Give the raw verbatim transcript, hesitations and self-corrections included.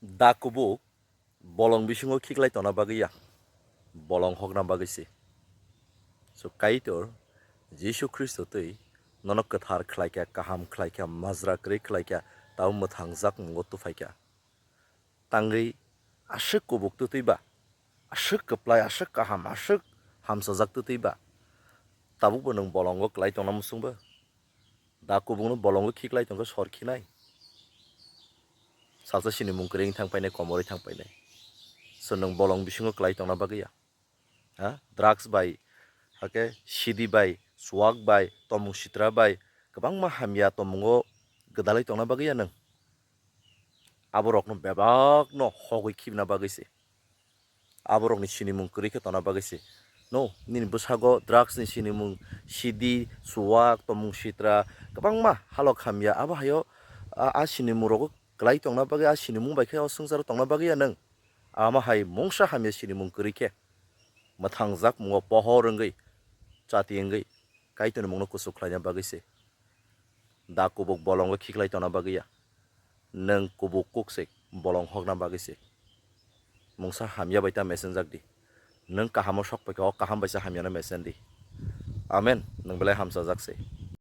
Da kubuk bolong bisingo khiklai tongna bagwi ya, bolong hokna bagwi se. So Kaitor Jisu Khristo twi nono kwthar khlaikha, kaham khlaikha, majra kwrwi khlaikha, tamo mwthangjak mungo tuphaikha. Tangwi aswk kubuk twtwi ba, aswk kwplai, aswk kaham, aswk hamsajak twtwi ba, tabukbo nwng bolongo kwlai tongna muchungbo? Da kubukno bolongo khiklai tongkhe sor khinai. Salsa sinimung kwrwi thang painai, komorwi thang painai. So nwng bolong bisingo kwlai tongna bagwi ya? Ha? Drugs bai, hake sidi bai, suwak bai, tomung sitra bai, kwbangma hamya tomungo gwdalwi tongna bagwi ya nwng? Aborokno bebakno hogwi khibna bagwi se. Aborokni sinimung kwrwi khe tongna bagwi se. No, nini bwsago drugs ni sinimung, sidi, suwak, tomung sitra, kwbangma halok hamya. Abo hayo a, a sinimung rogo kwlai tongna bagwi, a sinimung bai khe o swngcharo tongna bagwi ya nwng? Ama hai mungsa hamya sinimung kwrwi khe mwthangjak mungo pohor wngwi, chati wngwi, Kaitorni mungno kuchuk khlaina bagwi se. Da kubuk bolongo khiklai tongna bagwi ya. Nwng kubuk kuk se, bolong hokna bagwi se. Mungsa hamya bai ta mesenjak di. Nwng kahamo sok paikha, o kaham bai se hamyano mesen di. Amen. Nwng belai hamsajak se.